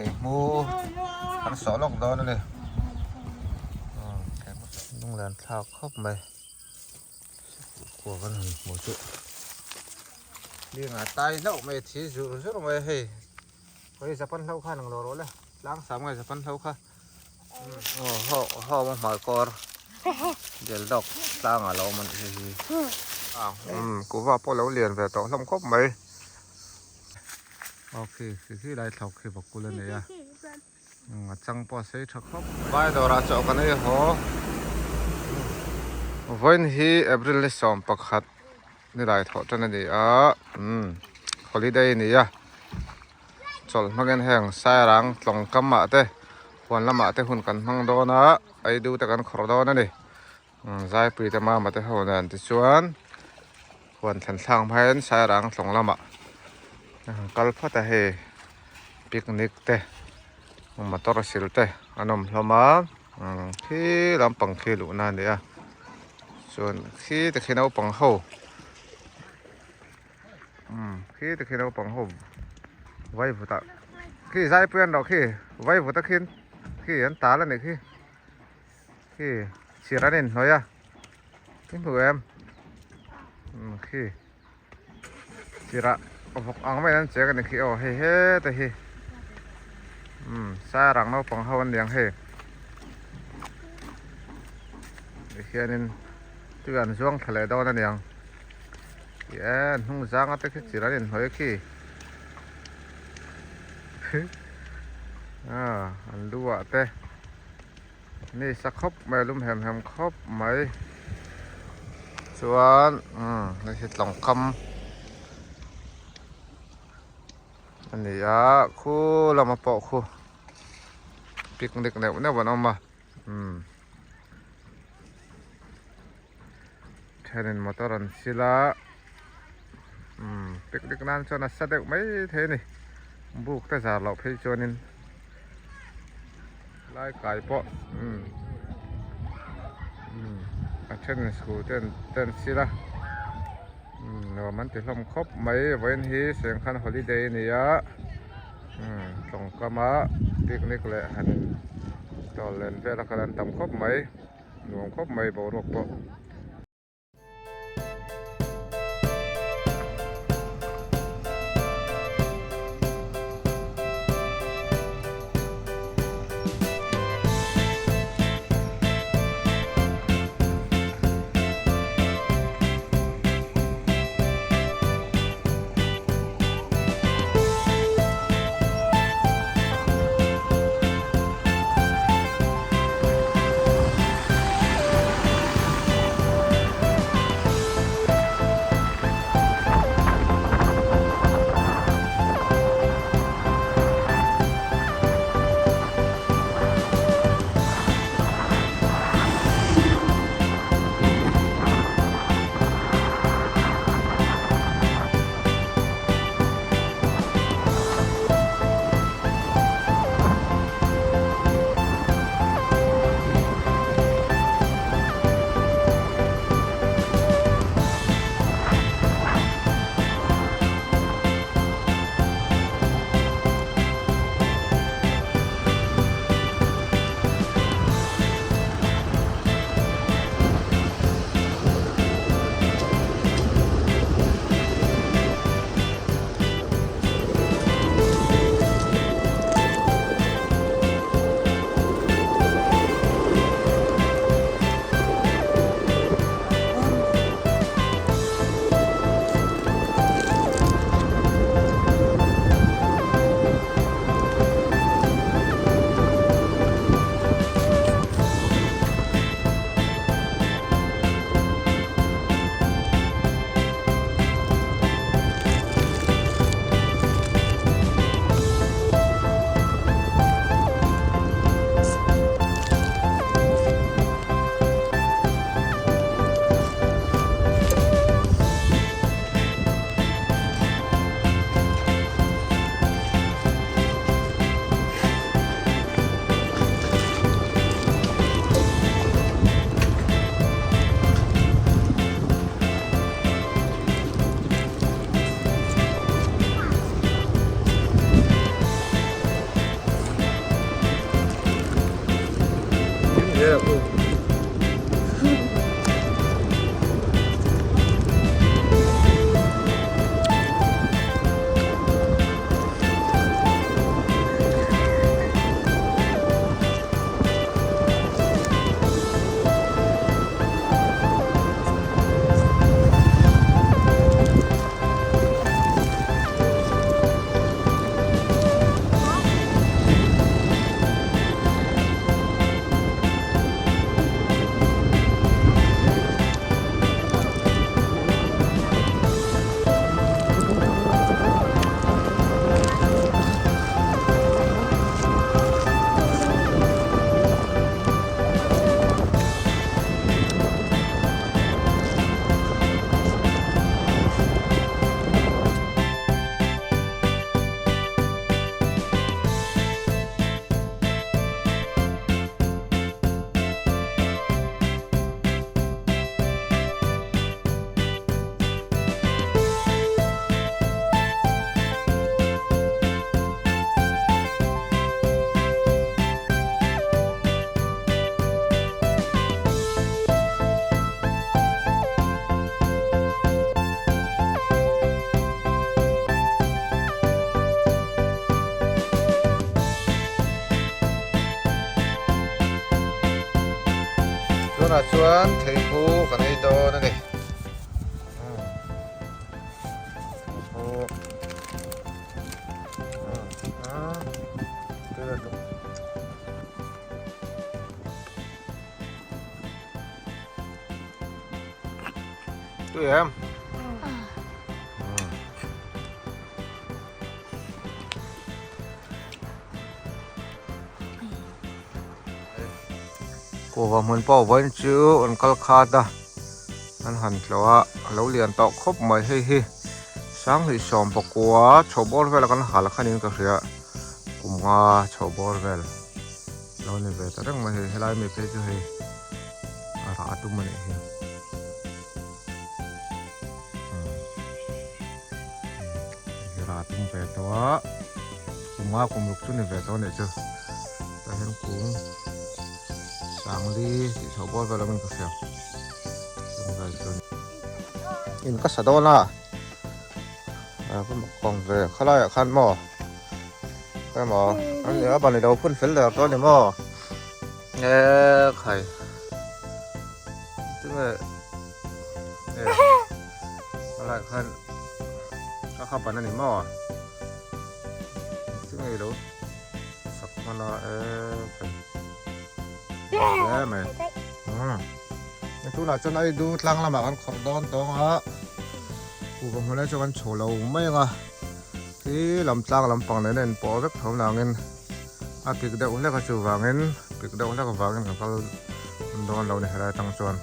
Theihmu kan sawh lawk dawn a ni. Lunglen thlak khawp mai. Kua kan han hmuh chu. Lingah tai hlauh mai a thi zur zur mai a hei. Khawi Japan hlo khan ang lo rawh le. Tlang sam nge Japan hlo kha. Aw haw haw a hmai kawr. Del dawk tlangah lo awm a nih hei hi. Kuhva pawh lo lian ve tawh hlawm khawp mai. Aw khi khi khi lai thlawk khi vakul a nei a a chang pawh a sei tha khawp vai dawrah chaw kan ei haw vawiin hi April ni 11 ni lai thawh tan a ni a umm holiday a ni a chawlh hmangin heng sairang tlawng kam ah te huan lamah te hun kan hmang dawn a ei du te kan khawrh dawn a ni umm zaipui te mama te ho nen tichuan. Huan thlan thlak hma hian sairang tlawng lamah a han kal phawt a hei picnic te motor sil te an awm hlawm a khi lampang khi luhna a ni a chuan khi te khi naupang ho khi te khi naupang ho vaivut ah khi zaipui an rawh khi vaivut a khin khi an tal a nih khi khi chirh an inhnawih a. I hmu em khi chirah vawk ang mai an cheng a ni khi aw hei heta hi sairang naupang ho an ni ang hei tihianin tui an zuang thla leh dawn a ni ang ti e an hnung zanga te khi chirh an inhnawih a khi an lu ah te. Ni sa khawp mai lum hem hem khawp mai chuan umm hei hi tlawng kam a ni a khu lama pawh khu picnic neuh neuh an awm a umm thenin motor an sil a umm picnic nan chuan a sa deuh mai thei a ni buk te zar loh phei chuanin. Lai kai pawh umm umm a then school te an sil a umm nuam an ti hlawm khawp mai vawiin hi Sengkhan holiday a ni a umm tawngkam a picnic leh han in tawl len vel a kal an tam khawp mai nuam khawp mai boruak pawh. Tunah chuan theiphu kan ei dawn a ni. Tui em? Kuhva hmun pawh vawiin chu an kal khat a an han tlawh a a lo lian tawh khawp mai hei hi sanghnih sawm pakua chho bawr vel a kan hal khan in ka hria kum nga chho bawr vel lo ni ve ta reng mai hei helai mi phei chu hei a rah a tum a nih hi. Rah tum ve tawh a kum nga kum ruk chu ni ve tawh a nih chu tah hian kung sangli tih chhoh bawr vel awmin ka hria chung vel chu in ka sa dawn a a va mak kawng ve khalaiah khan maw emaw an a ban i lo phun fel der tawh a ni maw e khai tinge e khalaiah khan a kha ban a ni maw tinge i lo sak hman a e khai hle mai tunah chuan Aidu tlang lamah kan khawrh dawn tawng a kuhva hmunah chuan kan chho lo mai ang a khi lam tlang lampang nen a inpawh vek tho nangin a pik deuh hlek a chuvangin pik deuh hlek avangin kan kal dawn lo ni helai atang chuan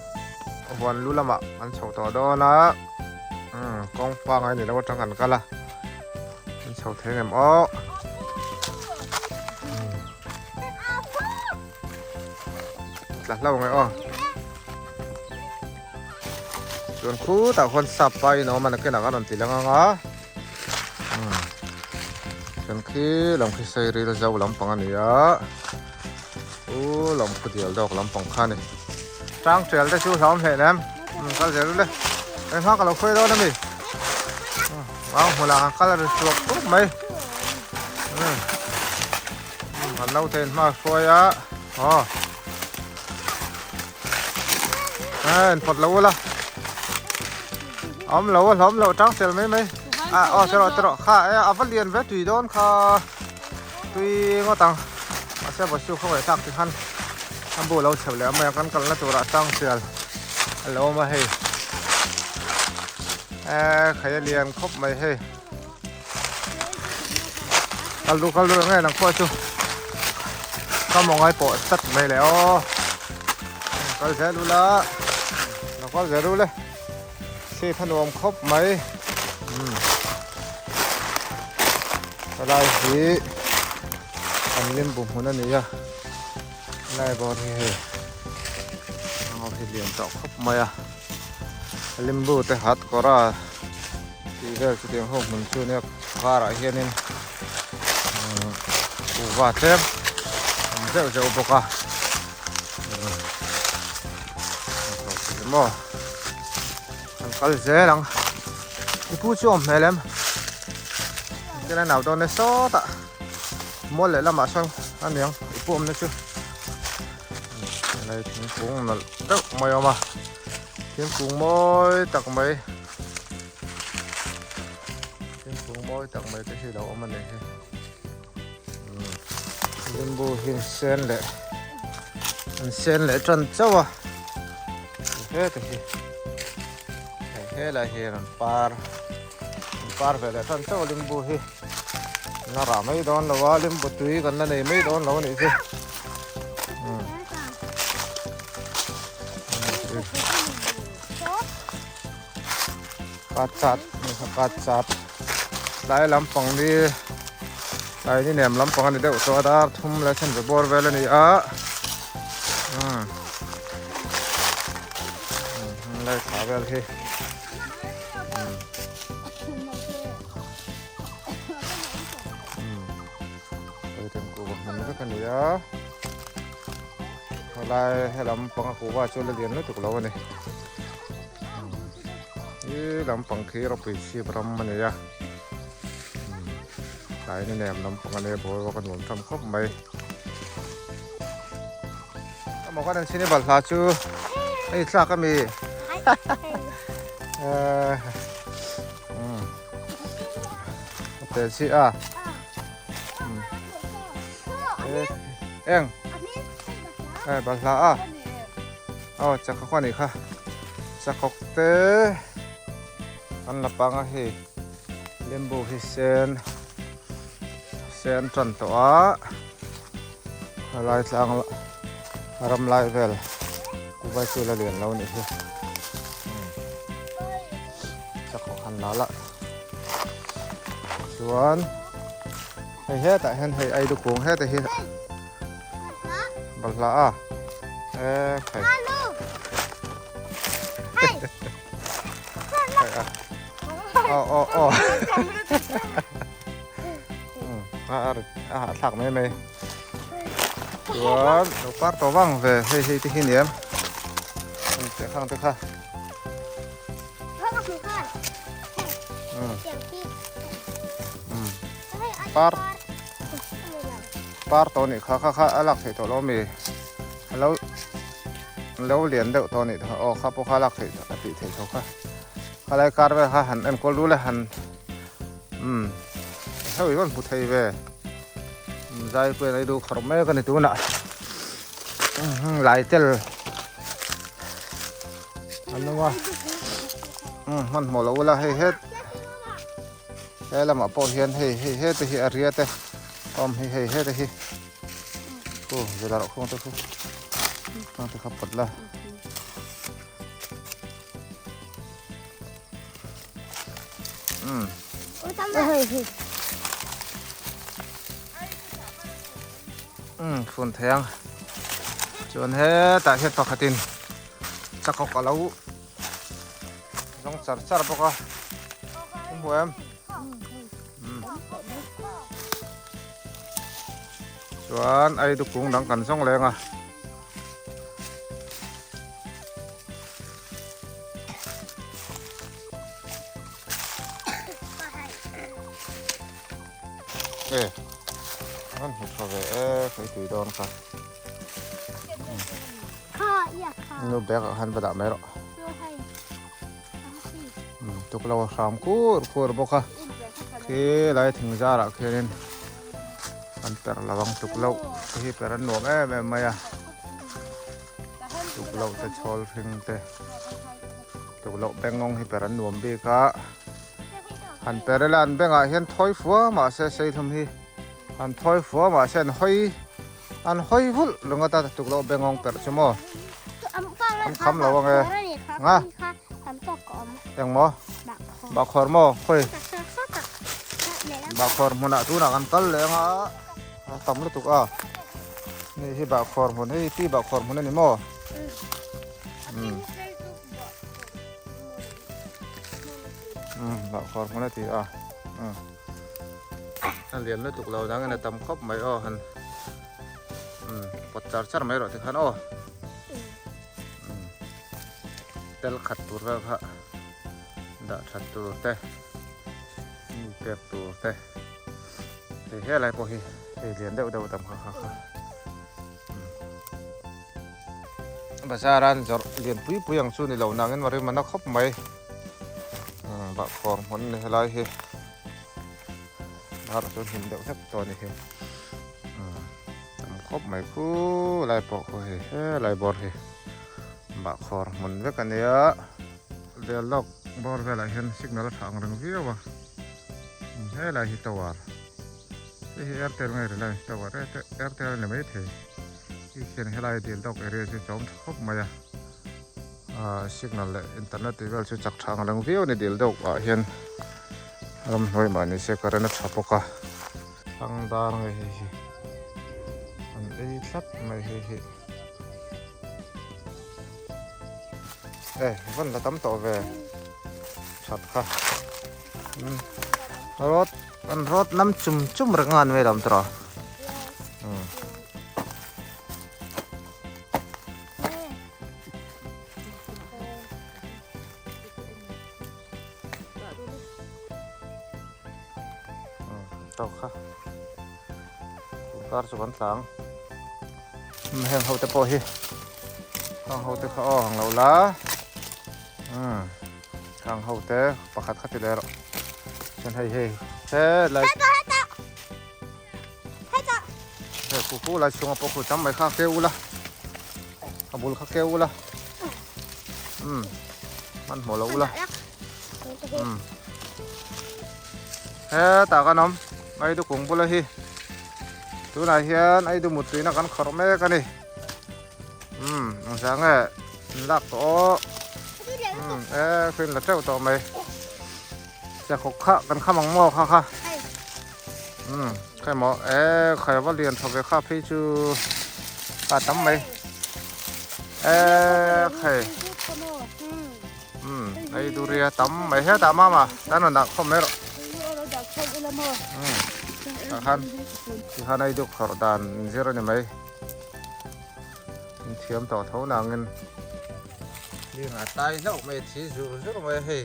huan lu lamah kan chho tawh dawn a kawng pangai ni lo atang kan kal a kan chho thei ngem aw. Tla hlau ngai aw. Chuan khutah khuan sap pa in a awm a nakinah khan rawn ti lang ang a. Chuan khi lam khi sei ril zo lampang a ni a. U lam khu dial dawk lampang kha a ni. Tang tial te chu hlauhawm hleh nem. Kal zel le. Hei hma ka lo khawi dawn a mi. Vang hmunah kan kal a ri chhuak khawp mai. Kan lo thein hma hruai a aw en phawt lo ula awm lo a hlawm lo tang sel mai mai a aw tawh rawh tawh rawh kha e a va lian ve tui dawn kha tui ngawt ang mahse vaw chu khawngaih thlak ti khan a bu lo chhep leh a mai a kan kalna turah tang sel a lo awm a hei e khai a lian khawp mai hei. Kal duh kal duh nge nang pawh chu ka maw ngai pawh chat mai le aw kal zel ula lo kal zel ule seat a nuam khawp mai helai hi an limbu hmun a ni a helai bawr hi hei a hi lian tawh khawp mai a limbu te hat kawr a. Tih vel chutiang ho hmun chu nia karah hianin kuhva tlem awm zeuh zeuh bawk a. maw kan kal zel ang i pu chu awm hmel em ken a nau dawn e sawtah mual leh lamah sawn a niang i pu awmna chu helai thingkung nalh deuh mai a awm a thingkung mawi tak mai thingkung mawi tak mai te hi a lo awm a ni hi. Limbu hi an sen leh an sen leh tan chauh a heta hi hei helai hi an par an par ve leh tan chauh a limbu hi an la rah mai dawn lo a limbu tui kan la nei mai dawn lo a nih chu Kat chat kat chat tlai lampang ni tlai ni nem lampang a ni deuh tawh a dar thum leh then ve bawr vel a ni a umm lai thla vel hi umm umm hmun vek a ni a helai helam panga kuhva chu la lian lutuk lo a ni. He lampang khi ropui chhip ram a ni a tlai ni nem lampang a nia boruak a nuam tham khawp mai amaw kan an chhin i balhla chu hei thlak ami a tel chi a eng balhla a. Aw chakawk a nih kha chakawk te an la pang a hei limbu hi sen sen tan tawh a helai tlang ram lai vel kuva chu la lian lo a nih hi chakawk han la la chuan hei hetah hian hei aidu kung hetah hi. Balhla a e khai aw aw aw a a thlak mai mai chuan lo par tawh vang ve hei hei te hi ni em te khang te kha par Par tawh nih kha kha kha a lak theih tawh lo ami a lo lo lian deuh tawh nih kha aw kha pawh kha a lak theih a tih theih tawh kha khalai kar vel kha han enkawl dul e han umm hei rawn hmu thei ve zai pawh in ei duh khawrh mek a ni tunah lai tel an awm a umm hmanhmawh loh ula hei het. He lamah pawh hian hei hei hete hi a ria te awm hi hei hete hi khu zela rawh khung te khu khung te kha pawt la um um phun thei ang chuan hetah hian pakhatin chakawk a lo Zawng char char bawk a i hmu em chuan ai dukung dang kan zawng leng a. E an hmu tha ve e kei tui dawn kha. Nu bag ah khan va dah mai rawh. Tuklo a hram kur kur bawk a. Khi lai thing zar ah khianin an per lo ang tuklo te hi per an nuam em em mai a. Tuklo te chhawl hring te tuklo bengngawng hi per an nuam bik a. Han per ila an bengah hian thawi fua mahse seihlum hi an thawi fua mahse an hawi. An hawi vulh ringawt a tuk loh bengawng perh chu maw? An kham lo ange. Nga? Eng maw? Bahkhawr maw? Khawi? Bahkhawr hmunah tunah kan kal leh anga a tam lutuk a. Ni hi bahkhawr hmun hei pi bahkhawr hmun a ni maw? Um. Um bahkhawr hmun a ti a. Um. A lian lutuk lo dangin a tam khawp mai aw han umm pawt char char mai rawh tikhan aw. Tel khat tur vel kha dah that tur te mi pek tur te hei helai pawh hi hei lian deuh deuh tam kha kha kha bazar a an zawrh lian pui pui ang chu ni lo nangin a rim a na khawp mai bahkhawr hmun a ni helai hi dar chu hnim deuh hlek tawh a ni hi tam khawp mai khu lai pawh khu hei helai bawr hi. Bahkhawr hmun vek a nia. Del lawk bawr velah hian signal a tha ang reng viau a. Helai hi tower. Hei hi Airtel nge Reliance tower Airtel a ni maithei. Hei hian helai dil dawk area chu chawm tha khawp mai a. Ahh signal leh internet tih vel chu chak tha ang reng viau a ni dil dawk ah hian ramhnuai mah ni se current a tha bawk a. Thlang dar nge hei hi an ei tlat mai hei hi. E vawn la tam tawh ve that kha rod an rod nam chum chum reng a an vei lam tawh tawk kha kar chu kan tlang heng ho te pawh hi heng ho te kha aw ang lo la heng ho te pakhat kha ti leh rawh chuan hei hei he lai hei khu khu lai chhunga pawh khu tam mai kha keu ula a bul kha keu ula hmanhmawh lo ula Hetah kan awm Aidu kung bula hi tunah hian Aidu muttuina kan khawrh mek a ni umm engzah nge an lak tawh aw umm e khaw in la teuh tawh mai siakhawk kha kan kham ang maw kha kha umm khawi maw e khawi va lian tha ve kha phei chu a tam mai e khawi. Umm ei duria tam mai hetah mama tan rawn dah khawm mai rawh umm tah khan tikhan ei duk khawrh dan zir a ni mai in thiam tawh tho nangin lingah tai hlauh mai thi zur zur mai a hei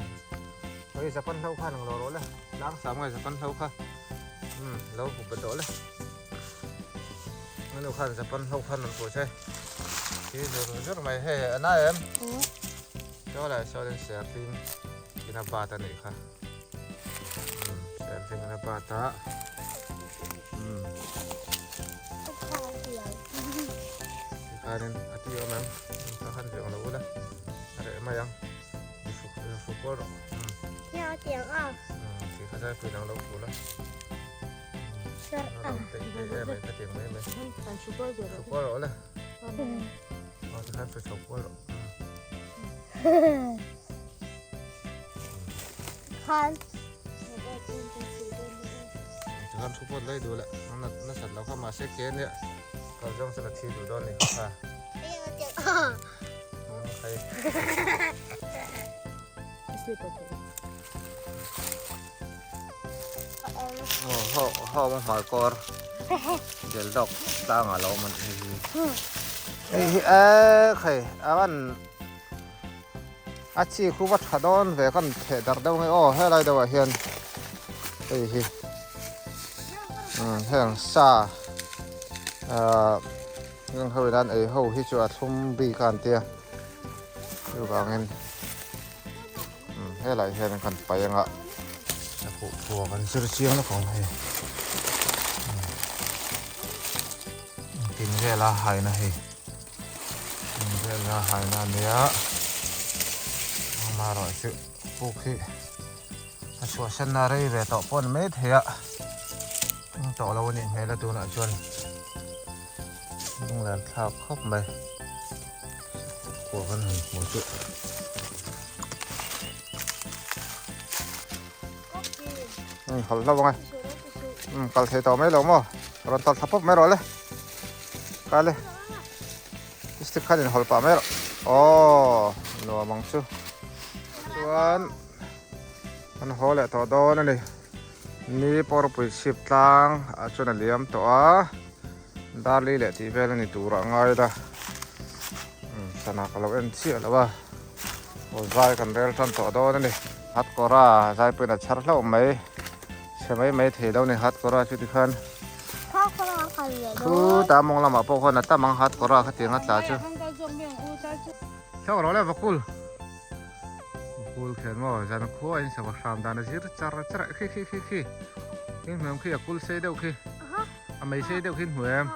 hei japan hlo khan ang lo rawh le tlang sam nge japan hlo kha umm lo hup bet tawh le. Anu khan Japan ho khan an pawh che thi zur zur mai hei a na em chaw lai sawn in serhling in a bat a nih kha serhling in a bat a tikhanin a ti awm em kha khan ve ang lo ula a reh mai ang fu kual rawh ti kha zai pui dang lo fu la. Aw ho hmai kawr del dawk tlang a lo awm a nih hi hei hi e khai a van a chi khu va tha dawn ve kan theh darh deuh nge aw helai deuh ah hian hei hi heng sa ah heng ho in an ei ho hi chu a thlum bik a an tia chuvangin. Helai hian kan paih anga a khuh phuah kan zir chiang lawk ang hei engtin vela haina hei engtin vela haina ania amaherawhchu puk hi a chhuahsan na rei ve tawh pawh a ni maithei a eng tawh lo a nih hmel a tunah chuan lunglen thlak khawp mai khuah kan han hmu chu. Hawlh hlauh ang e. Kal thei tawh mai lo maw? Rawn tawlh thla pawp mai rawh le. Kai le. Stick khan in hawlh pah mai rawh. Aw, nuam ang chu. Chuan an haw leh tawh dawn a ni. Ni pawrpui chhip tlang ah chuan a liam tawh a. Darli leh tih vel a ni tur ah ngai la. Sana ka lo en chiah lo a. Aw zai kan rel tan tawh dawn a ni. Hatkawra zai pawhin a chhar hlauh mai. Chhe mai mai thei lo ni Hatkawra chu tikhan. Khutah mawng lamah pawh khuan a tam ang Hatkawra khatiang a tla chu. Thlawk rawh le Vakul. Vakul khian maw zan khua in sava hram dan a zir char char a khi khi khi khi. Khi hmuh em khi a kul sei deuh khi. A mei sei deuh khi hmuh em.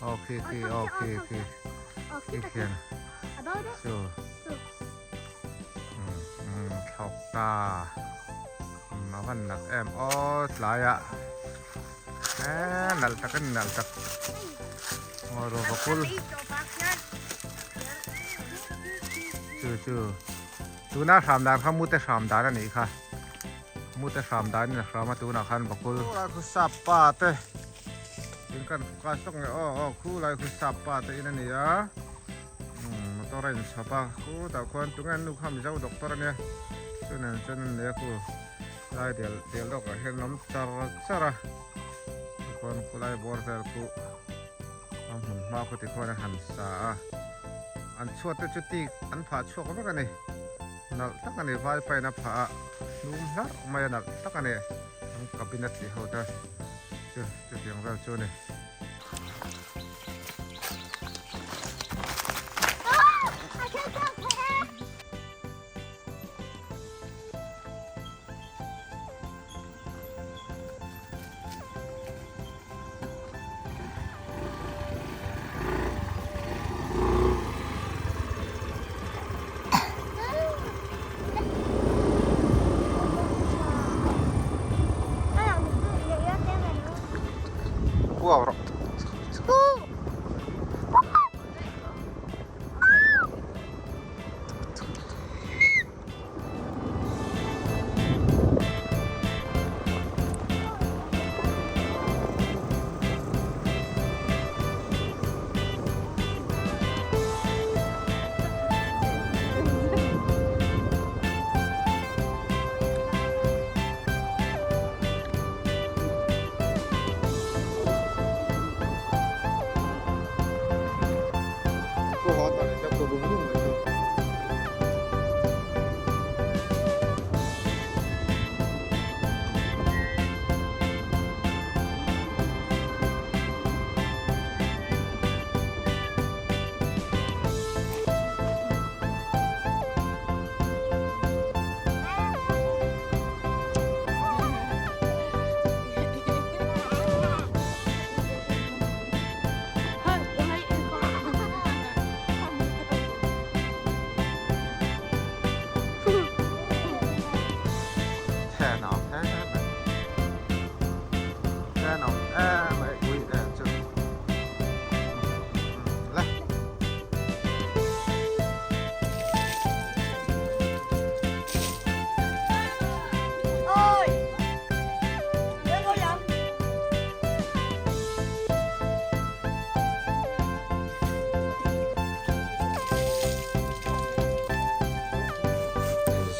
Aw khi khi aw khi khi. Khi khian. Chu. Thlawk ta. A van nalh em aw tlai ah. Eee nalh tak a ni nalh tak. Aw rawh vakul. Chu chu. Tuna hram dan kha mute hram dan a nih kha. Mute hram dan in a hram a tunah khan vakul. Khulai khu sap pa te. In kan focus lawk nge aw aw khulai khu sap pa te in a ni a. Motor a inchhawp a khutah khuan tunge an nu kha Mizo doctor a nia chuan chuan an nei a khu lai del del dawk ah hian an awm char char a tikhuan khulai bawr vel khu a hmun hma khu tikhuan a han sa a an chhuat te chu tik an phah chhuak vek a ni nalh tak a ni vai pain a phah a hnum hlarh mai a nalh tak a ni an cabinet tih ho te chu chutiang vel chu a ni. Kuau rawh.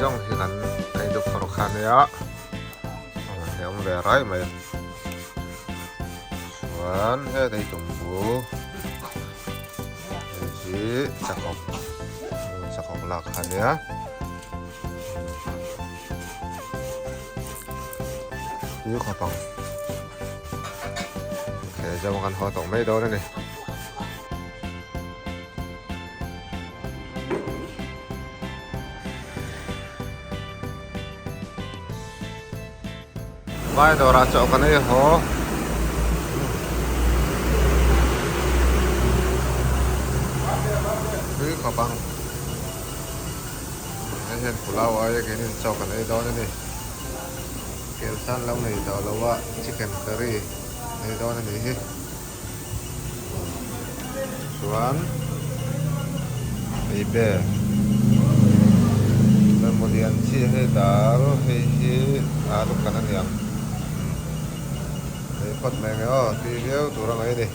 Zawng hi kan ei dup phawrh kha nia he awm ve rai mai chuan he ei tum bu hei hi chakawk chakawk lak kha nia. Tui khawp ang he zawng kan haw tawh mai dawn a ni. Vai dawrah chaw kan ei haw. Tui khawp ang. Hei hian pulao aia keinin chaw kan ei dawn a ni. Kelsan lo nei tawh lo a chicken curry ei dawn a nih hi. Chuan hei be emaw lian chi hei dal hei hi alu kan a niang hei phawt mai ang e aw tui viau tur a ngaih a ni.